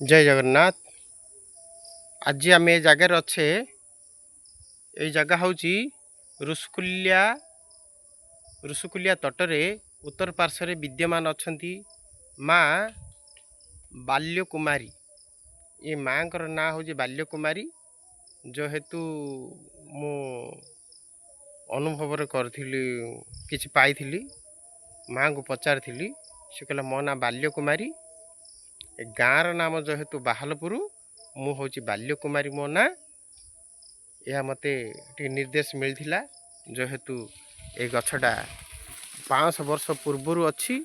ଜୟ ଜଗନ୍ନାଥ। ଆଜି ଆମେ ଏ ଜାଗାରେ ଅଛେ। ଏଇ ଜାଗା ହେଉଛି ଋଷିକୁଲ୍ୟା। ଋଷିକୁଲ୍ୟା ତଟରେ ଉତ୍ତର ପାର୍ଶ୍ୱରେ ବିଦ୍ୟମାନ ଅଛନ୍ତି ମା ବାଲ୍ୟକୁମାରୀ। ଏ ମାଙ୍କର ନାଁ ହେଉଛି ବାଲ୍ୟକୁମାରୀ। ଯେହେତୁ ମୁଁ ଅନୁଭବରେ କରିଥିଲି, କିଛି ପାଇଥିଲି, ମାଆଙ୍କୁ ପଚାରିଥିଲି, ସେ କହିଲା, ମୋ ନାଁ ବାଲ୍ୟକୁମାରୀ, ଏ ଗାଁର ନାମ ଯେହେତୁ ବାହାଲପୁର, ମୁଁ ହେଉଛି ବାଲ୍ୟକୁମାରୀ ମୋ ନାଁ। ଏହା ମୋତେ ଟିକେ ନିର୍ଦ୍ଦେଶ ମିଳିଥିଲା। ଯେହେତୁ ଏ ଗଛଟା 500 ବର୍ଷ ପୂର୍ବରୁ ଅଛି,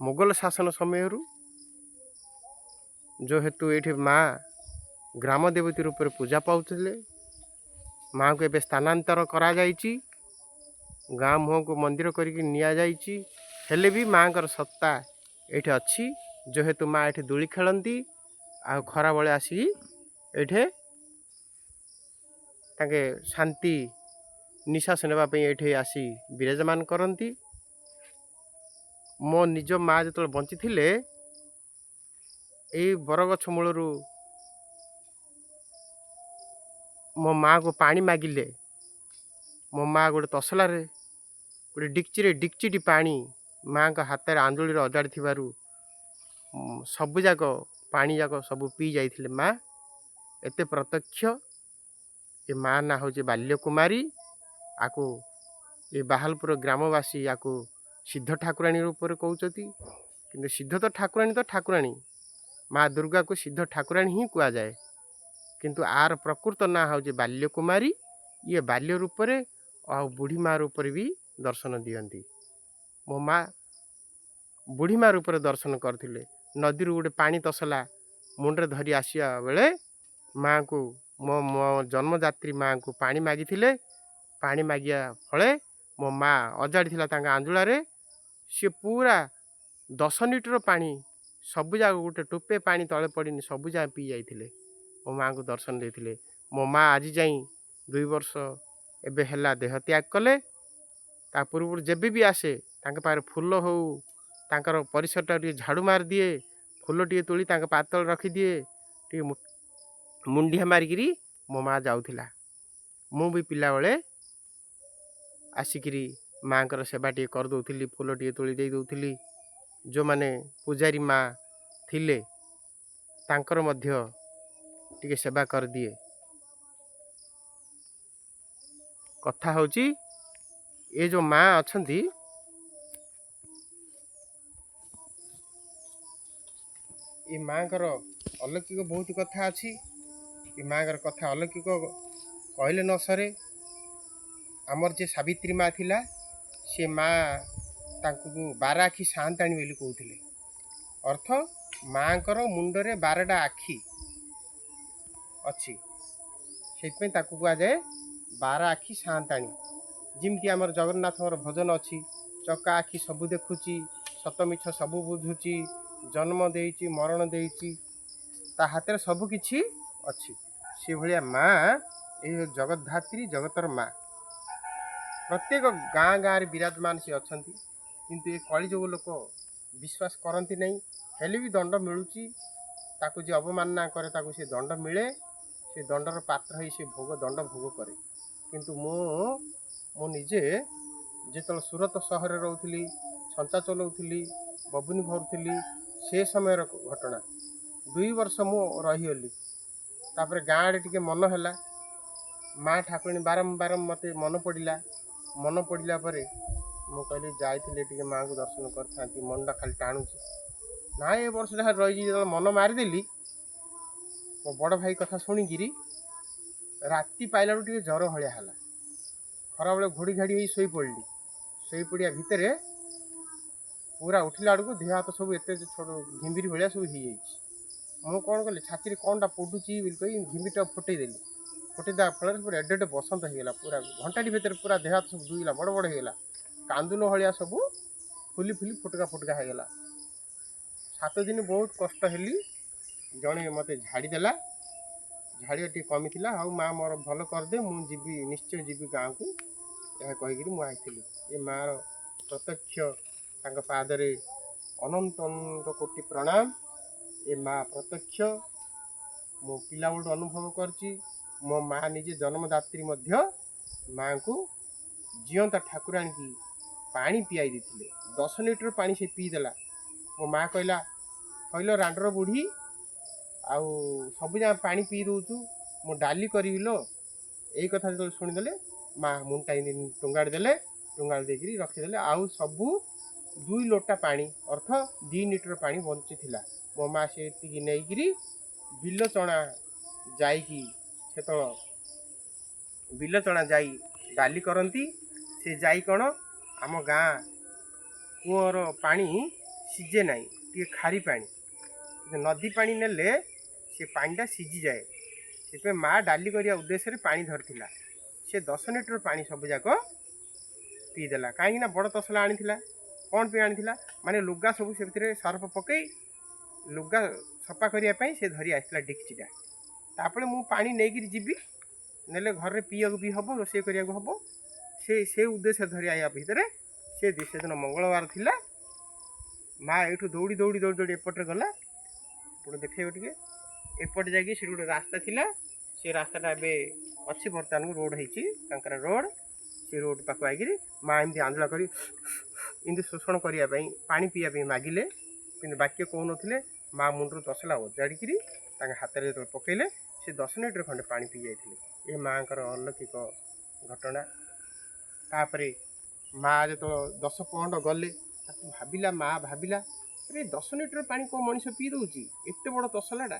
ମୋଗଲ ଶାସନ ସମୟରୁ। ଯେହେତୁ ଏଇଠି ମା ଗ୍ରାମ ଦେବତୀ ରୂପରେ ପୂଜା ପାଉଥିଲେ, ମାଆଙ୍କୁ ଏବେ ସ୍ଥାନାନ୍ତର କରାଯାଇଛି, ଗାଁ ମୁହଁକୁ ମନ୍ଦିର କରିକି ନିଆଯାଇଛି। ହେଲେ ବି ମାଆଙ୍କର ସତ୍ତା ଏଇଠି ଅଛି। ଯେହେତୁ ମା ଏଠି ଦୋଳି ଖେଳନ୍ତି ଆଉ ଖରାବେଳେ ଆସିକି ଏଇଠି ତାଙ୍କେ ଶାନ୍ତି ନିଶ୍ୱାସ ନେବା ପାଇଁ ଏଇଠି ଆସି ବିରାଜମାନ କରନ୍ତି। ମୋ ନିଜ ମା ଯେତେବେଳେ ବଞ୍ଚିଥିଲେ, ଏଇ ବରଗଛ ମୂଳରୁ ମୋ ମାଆକୁ ପାଣି ମାଗିଲେ ମୋ ମା ଗୋଟେ ତସଲାରେ, ଗୋଟେ ଡିକ୍ଚିରେ ଡିକ୍ଚିଟି ପାଣି ମାଆଙ୍କ ହାତରେ ଆଞ୍ଜୁଳିରେ ଅଜାଡ଼ି ଥିବାରୁ ସବୁଯାକ ପାଣି ଯାକ ସବୁ ପିଇ ଯାଇଥିଲେ ମା। ଏତେ ପ୍ରତ୍ୟକ୍ଷ। ଏ ମା ନାଁ ହେଉଛି ବାଲ୍ୟକୁମାରୀ। ଆକୁ ଏ ବାହାଲପୁର ଗ୍ରାମବାସୀ ୟାକୁ ସିଦ୍ଧ ଠାକୁରାଣୀ ରୂପରେ କହୁଛନ୍ତି। କିନ୍ତୁ ସିଦ୍ଧ ତ ଠାକୁରାଣୀ ତ ଠାକୁରାଣୀ, ମା ଦୁର୍ଗାକୁ ସିଦ୍ଧ ଠାକୁରାଣୀ ହିଁ କୁହାଯାଏ। କିନ୍ତୁ ଆର ପ୍ରକୃତ ନାଁ ହେଉଛି ବାଲ୍ୟକୁମାରୀ। ଇଏ ବାଲ୍ୟ ରୂପରେ ଆଉ ବୁଢ଼ୀ ମା ରୂପରେ ବି ଦର୍ଶନ ଦିଅନ୍ତି। ମୋ ମା ବୁଢ଼ୀ ମା ରୂପରେ ଦର୍ଶନ କରିଥିଲେ। ନଦୀରୁ ଗୋଟେ ପାଣି ତସଲା ମୁଣ୍ଡରେ ଧରି ଆସିବା ବେଳେ ମାଆଙ୍କୁ, ମୋ ମୋ ଜନ୍ମଦାତ୍ରୀ ମାଆଙ୍କୁ ପାଣି ମାଗିଥିଲେ। ପାଣି ମାଗିବା ଫଳେ ମୋ ମା ଅଜାଡ଼ି ଥିଲା ତାଙ୍କ ଆଞ୍ଜୁଳାରେ, ସିଏ ପୁରା 10 ଲିଟର ପାଣି ସବୁ ଯାକ, ଗୋଟେ ଟୋପେ ପାଣି ତଳେ ପଡ଼ିନି, ସବୁ ଯାକ ପିଇ ଯାଇଥିଲେ। ମୋ ମାଆଙ୍କୁ ଦର୍ଶନ ଦେଇଥିଲେ। ମୋ ମା ଆଜି ଯାଇ 2 ବର୍ଷ ଏବେ ହେଲା ଦେହ ତ୍ୟାଗ କଲେ। ତା ପୂର୍ବରୁ ଯେବେ ବି ଆସେ, ତାଙ୍କ ପାଖରେ ଫୁଲ ହଉ, ତାଙ୍କର ପରିସରଟା ଟିକେ ଝାଡ଼ୁ ମାରିଦିଏ, ଫୁଲ ଟିକେ ତୋଳି ତାଙ୍କ ପାଦ ତଳେ ରଖିଦିଏ, ଟିକେ ମୁଣ୍ଡିଆ ମାରିକିରି ମୋ ମା ଯାଉଥିଲା। ମୁଁ ବି ପିଲାବେଳେ ଆସିକିରି ମାଆଙ୍କର ସେବା ଟିକେ କରିଦେଉଥିଲି, ଫୁଲ ଟିକେ ତୋଳି ଦେଇ ଦେଉଥିଲି। ଯେଉଁମାନେ ପୂଜାରୀ ମା ଥିଲେ, ତାଙ୍କର ମଧ୍ୟ ଟିକେ ସେବା କରିଦିଏ। କଥା ହେଉଛି, ଏ ଯେଉଁ ମା ଅଛନ୍ତି, ଏ ମାଆଙ୍କର ଅଲୌକିକ ବହୁତ କଥା ଅଛି। ଏ ମାଆଙ୍କର କଥା ଅଲୌକିକ କହିଲେ ନ ସରେ। ଆମର ଯେ ସାବିତ୍ରୀ ମା ଥିଲା, ସେ ମା ତାଙ୍କୁ ବାର ଆଖି ସାଆନ୍ତାଣୀ ବୋଲି କହୁଥିଲେ। ଅର୍ଥ ମାଆଙ୍କର ମୁଣ୍ଡରେ 12ଟା ଆଖି ଅଛି, ସେଇଥିପାଇଁ ତାକୁ କୁହାଯାଏ ବାର ଆଖି ସାଆନ୍ତାଣୀ। ଯେମିତି ଆମର ଜଗନ୍ନାଥଙ୍କର ଭଜନ ଅଛି, ଚକା ଆଖି ସବୁ ଦେଖୁଛି, ସତ ମିଛ ସବୁ ବୁଝୁଛି, ଜନ୍ମ ଦେଇଛି, ମରଣ ଦେଇଛି, ତା ହାତରେ ସବୁ କିଛି ଅଛି। ସେଭଳିଆ ମା ଏଇ ଜଗଦ୍ଧାତ୍ରୀ, ଜଗତର ମା। ପ୍ରତ୍ୟେକ ଗାଁ ଗାଁରେ ବିରାଜମାନ ସେ ଅଛନ୍ତି। କିନ୍ତୁ ଏ କଳିଯୁଗ ଲୋକ ବିଶ୍ୱାସ କରନ୍ତି ନାହିଁ। ହେଲେ ବି ଦଣ୍ଡ ମିଳୁଛି ତାକୁ। ଯିଏ ଅବମାନନା କରେ, ତାକୁ ସେ ଦଣ୍ଡ ମିଳେ। ସେ ଦଣ୍ଡର ପାତ୍ର ହେଇ ସେ ଭୋଗ ଦଣ୍ଡ ଭୋଗ କରେ। କିନ୍ତୁ ମୁଁ ନିଜେ ଯେତେବେଳେ ସୁରତ ସହରରେ ରହୁଥିଲି, ଛଞ୍ଚା ଚଲାଉଥିଲି, ବବୁନି ଭରୁଥିଲି, ସେ ସମୟର ଘଟଣା। 2 ବର୍ଷ ମୁଁ ରହିଗଲି। ତାପରେ ଗାଁ ଆଡ଼େ ଟିକେ ମନ ହେଲା। ମା ଠାକୁରାଣୀ ବାରମ୍ବାର ମୋତେ ମନେ ପଡ଼ିଲା। ମନେ ପଡ଼ିଲା ପରେ ମୁଁ କହିଲି, ଯାଇଥିଲେ ଟିକେ ମାଆଙ୍କୁ ଦର୍ଶନ କରିଥାନ୍ତି, ମନଟା ଖାଲି ଟାଣୁଛି। ନା, ଏ ବର୍ଷଟା ରହିଛି। ଯେତେବେଳେ ମନ ମାରିଦେଲି, ମୋ ବଡ଼ ଭାଇ କଥା ଶୁଣିକିରି ରାତି ପାଇଲାରୁ ଟିକେ ଜ୍ୱର ଭଳିଆ ହେଲା। ଖରାବେଳେ ଘୋଡ଼ି ଘାଡ଼ି ହେଇ ଶୋଇପଡ଼ିଲି। ଶୋଇପଡ଼ିବା ଭିତରେ ପୁରା ଉଠିଲା ବେଳକୁ ଦେହ ହାତ ସବୁ ଏତେ ଛୋଟ ଘିମ୍ବିରି ଭଳିଆ ସବୁ ହେଇଯାଇଛି। ମୁଁ କ'ଣ କଲି, ଛାତିରେ କ'ଣଟା ପୋଡ଼ୁଛି ବୋଲି କହି ଘିମ୍ବିରିଟା ଫୁଟେଇ ଦେଲି। ଫୁଟେଇ ଦେବା ଫଳରେ ପୁରା ଏଡ଼େ ଏଡ଼େ ବସନ୍ତ ହେଇଗଲା। ପୁରା ଘଣ୍ଟାଟି ଭିତରେ ପୁରା ଦେହ ହାତ ସବୁ ଦୁଇଲା, ବଡ଼ ବଡ଼ ହେଇଗଲା। କାନ୍ଦୁଲ ଭଳିଆ ସବୁ ଫୁଲି ଫୁଲି ଫୁଟକା ଫୁଟକା ହେଇଗଲା। 7 ଦିନ ବହୁତ କଷ୍ଟ ହେଲି। ଜଣେ ମୋତେ ଝାଡ଼ି ଦେଲା। ଝାଡ଼ିବା ଟିକେ କମିଥିଲା। ଆଉ ମା ମୋର ଭଲ କରିଦେ, ମୁଁ ଯିବି, ନିଶ୍ଚୟ ଯିବି ଗାଁକୁ, ଏହା କହିକିରି ମୁଁ ଆସିଥିଲି। ଏ ମାଆର ପ୍ରତ୍ୟକ୍ଷ, ତାଙ୍କ ପାଦରେ ଅନନ୍ତ ଅନନ୍ତ କୋଟି ପ୍ରଣାମ। ଏ ମା ପ୍ରତ୍ୟକ୍ଷ। ମୁଁ ପିଲାବେଳଠୁ ଅନୁଭବ କରିଛି। ମୋ ମା ନିଜେ ଜନ୍ମଦାତ୍ରୀ ମଧ୍ୟ ମାଆଙ୍କୁ ଜିଅନ୍ତା ଠାକୁରାଣୀକି ପାଣି ପିଆଇ ଦେଇଥିଲେ। 10 ଲିଟର ପାଣି ସେ ପିଇଦେଲା। ମୋ ମା କହିଲା, କହିଲ ରାଣ୍ଡର ବୁଢ଼ୀ, ଆଉ ସବୁ ଯାକ ପାଣି ପିଇ ଦେଉଛୁ, ମୁଁ ଡାଲି କରିବି ଲୋ। ଏଇ କଥା ଯେତେବେଳେ ଶୁଣିଦେଲେ, ମା ମୁଣ୍ଡଟା ଏମିତି ଟୁଙ୍ଗାଡ଼ି ଦେଲେ। ଟୁଙ୍ଗାଡ଼ି ଦେଇକିରି ରଖିଦେଲେ। ଆଉ ସବୁ 2 ଲୋଟା ପାଣି, ଅର୍ଥ 2 ଲିଟର ପାଣି ବଞ୍ଚିଥିଲା। ମୋ ମା ସେତିକି ନେଇକିରି ବିଲ ଚଣା ଯାଇକି, ସେତେବେଳେ ବିଲ ଚଣା ଯାଇ ଡାଲି କରନ୍ତି। ସେ ଯାଇ କ'ଣ, ଆମ ଗାଁ କୂଅର ପାଣି ସିଝେ ନାହିଁ, ଟିକେ ଖାରି ପାଣି। କିନ୍ତୁ ନଦୀ ପାଣି ନେଲେ ସେ ପାଣିଟା ସିଝିଯାଏ। ସେଥିପାଇଁ ମା ଡାଲି କରିବା ଉଦ୍ଦେଶ୍ୟରେ ପାଣି ଧରିଥିଲା। ସେ 10 ଲିଟର ପାଣି ସବୁଯାକ ପିଇଦେଲା। କାହିଁକି ନା ବଡ଼ ତସଲା ଆଣିଥିଲା। କ'ଣ ପାଇଁ ଆଣିଥିଲା? ମାନେ ଲୁଗା ସବୁ ସେ ଭିତରେ ସରଫ ପକାଇ ଲୁଗା ସଫା କରିବା ପାଇଁ ସେ ଧରି ଆସିଥିଲା ଡେକ୍ଚିଟା। ତାପରେ ମୁଁ ପାଣି ନେଇକିରି ଯିବି, ନେଲେ ଘରେ ପିଇବାକୁ ବି ହେବ, ରୋଷେଇ କରିବାକୁ ହେବ। ସେ ଉଦ୍ଦେଶ୍ୟ ଧରି ଆଇବା ଭିତରେ ସେ ସେଦିନ ମଙ୍ଗଳବାର ଥିଲା। ମା ଏଇଠୁ ଦୌଡ଼ି ଦୌଡ଼ି ଦୌଡ଼ି ଦୌଡ଼ି ଏପଟରେ ଗଲା। ଏପଟେ ଦେଖେଇବ ଟିକେ। ଏପଟେ ଯାଇକି ସେଠି ଗୋଟେ ରାସ୍ତା ଥିଲା। ସେ ରାସ୍ତାଟା ଏବେ ଅଛି, ବର୍ତ୍ତମାନ ରୋଡ଼ ହେଇଛି, ତାଙ୍କର ରୋଡ଼। ସେ ରୋଡ଼ ପାଖକୁ ଆଇକିରି ମା ଏମିତି ଆଞ୍ଜୁଳା କରି ଏମିତି ଶୋଷଣ କରିବା ପାଇଁ, ପାଣି ପିଇବା ପାଇଁ ମାଗିଲେ। କିନ୍ତୁ ବାକ୍ୟ କହୁନଥିଲେ। ମା ମୁଣ୍ଡରୁ ତସଲା ଓଜାଡ଼ିକିରି ତାଙ୍କ ହାତରେ ଯେତେବେଳେ ପକେଇଲେ, ସେ 10 ଲିଟର ଖଣ୍ଡେ ପାଣି ପିଇ ଯାଇଥିଲେ। ଏ ମାଆଙ୍କର ଅଲୌକିକ ଘଟଣା। ତାପରେ ମା ଯେତେବେଳେ 10 ପହଣ୍ଡ ଗଲେ, ତାକୁ ଭାବିଲା, ମା ଭାବିଲା, ଆରେ, 10 ଲିଟର ପାଣି କେଉଁ ମଣିଷ ପିଇ ଦେଉଛି? ଏତେ ବଡ଼ ତସଲାଟା,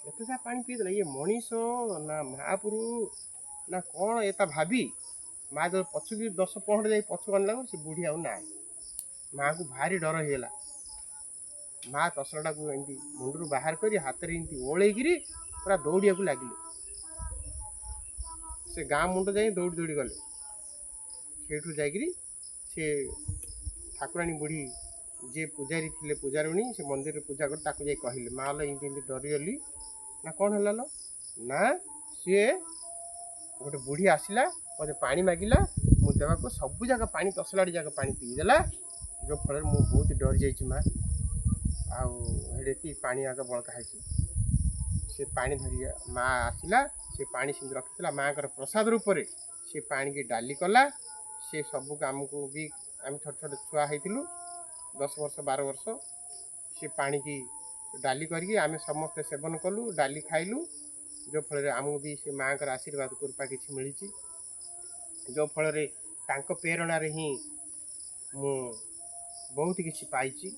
ଏତେ ସାରା ପାଣି ପିଇଦେଲା, ଇଏ ମଣିଷ ନା ମହାପୁରୁ ନା କ'ଣ? ଏ ତା ଭାବି ମା ଯେତେବେଳେ ପଛକୁ 10 ପହଣ୍ଡ ଯାଇ ପଛକୁ ଅନେଇଲା, ସେ ବୁଢ଼ୀ ଆଉ ନାହିଁ। ମାଆକୁ ଭାରି ଡର ହେଇଗଲା। ମା ତସଲାଟାକୁ ଏମିତି ମୁଣ୍ଡରୁ ବାହାର କରି ହାତରେ ଏମିତି ଓଳେଇକିରି ପୁରା ଦୌଡ଼ିବାକୁ ଲାଗିଲେ। ସେ ଗାଁ ମୁଣ୍ଡ ଯାଇ ଦୌଡ଼ି ଦୌଡ଼ି ଗଲେ। ସେଇଠୁ ଯାଇକିରି ସେ ଠାକୁରାଣୀ ବୁଢ଼ୀ ଯିଏ ପୂଜାରୀ ଥିଲେ, ପୂଜାରୁଣୀ, ସେ ମନ୍ଦିରରେ ପୂଜା କରି ତାକୁ ଯାଇ କହିଲେ, ମା ଲୋ, ଏମିତି ଏମିତି ଡରିଗଲି। ନା, କ'ଣ ହେଲା ଲୋ? ନା, ସିଏ ଗୋଟେ ବୁଢ଼ୀ ଆସିଲା, ମୋତେ ପାଣି ମାଗିଲା, ମୁଁ ଦେବାକୁ ସବୁ ଯାକ ପାଣି, ତସଲାଟି ଯାକ ପାଣି ପିଇଦେଲା, ଯେଉଁ ଫଳରେ ମୁଁ ବହୁତ ଡରିଯାଇଛି ମା। ଆଉ ସେଠି ଏତିକି ପାଣି ଆଗ ବଳକା ହେଇଛି। ସେ ପାଣି ଧରି ମା ଆସିଲା। ସେ ପାଣି ସେମିତି ରଖିଥିଲା ମାଆଙ୍କର ପ୍ରସାଦ ରୂପରେ। ସେ ପାଣିକି ଡାଲି କଲା। ସେ ସବୁକୁ ଆମକୁ ବି, ଆମେ ଛୋଟ ଛୋଟ ଛୁଆ ହେଇଥିଲୁ, 10 ବର୍ଷ, 12 ବର୍ଷ। ସେ ପାଣିକି ଡାଲି କରିକି ଆମେ ସମସ୍ତେ ସେବନ କଲୁ, ଡାଲି ଖାଇଲୁ, ଯେଉଁ ଫଳରେ ଆମକୁ ବି ସେ ମାଆଙ୍କର ଆଶୀର୍ବାଦ କୃପା କିଛି ମିଳିଛି, ଯେଉଁ ଫଳରେ ତାଙ୍କ ପ୍ରେରଣାରେ ହିଁ ମୁଁ ବହୁତ କିଛି ପାଇଛି।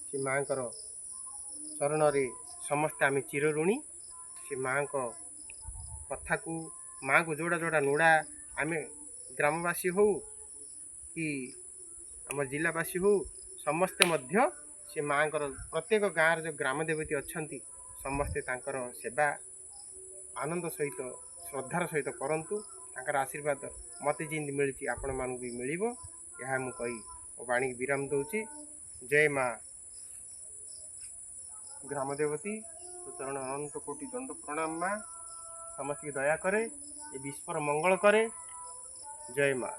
ସେ ମାଆଙ୍କର ଚରଣରେ ସମସ୍ତେ ଆମେ ଚିରଋଣୀ। ସେ ମାଆଙ୍କ କଥାକୁ, ମାଆଙ୍କୁ ଯେଉଁଟା ଯେଉଁଟା ନୋଡ଼ା, ଆମେ ଗ୍ରାମବାସୀ ହଉ କି ଆମ ଜିଲ୍ଲାବାସୀ ହଉ, ସମସ୍ତେ ମଧ୍ୟ ସେ ମାଆଙ୍କର ପ୍ରତ୍ୟେକ ଗାଁର ଯେଉଁ ଗ୍ରାମ ଦେବତୀ ଅଛନ୍ତି, ସମସ୍ତେ ତାଙ୍କର ସେବା ଆନନ୍ଦ ସହିତ, ଶ୍ରଦ୍ଧାର ସହିତ କରନ୍ତୁ। ତାଙ୍କର ଆଶୀର୍ବାଦ ମୋତେ ଯେମିତି ମିଳିଛି, ଆପଣମାନଙ୍କୁ ବି ମିଳିବ। ଏହା ମୁଁ କହି ମୋ ବାଣୀକି ବିରାମ ଦେଉଛି। ଜୟ ମା ଗ୍ରାମ ଦେବତୀ। ଚରଣ ଅନନ୍ତ କୋଟି ଦଣ୍ଡ ପ୍ରଣାମ ମା। ସମସ୍ତଙ୍କୁ ଦୟା କରେ, ଏ ବିଶ୍ୱର ମଙ୍ଗଳ କରେ। ଜୟ ମା।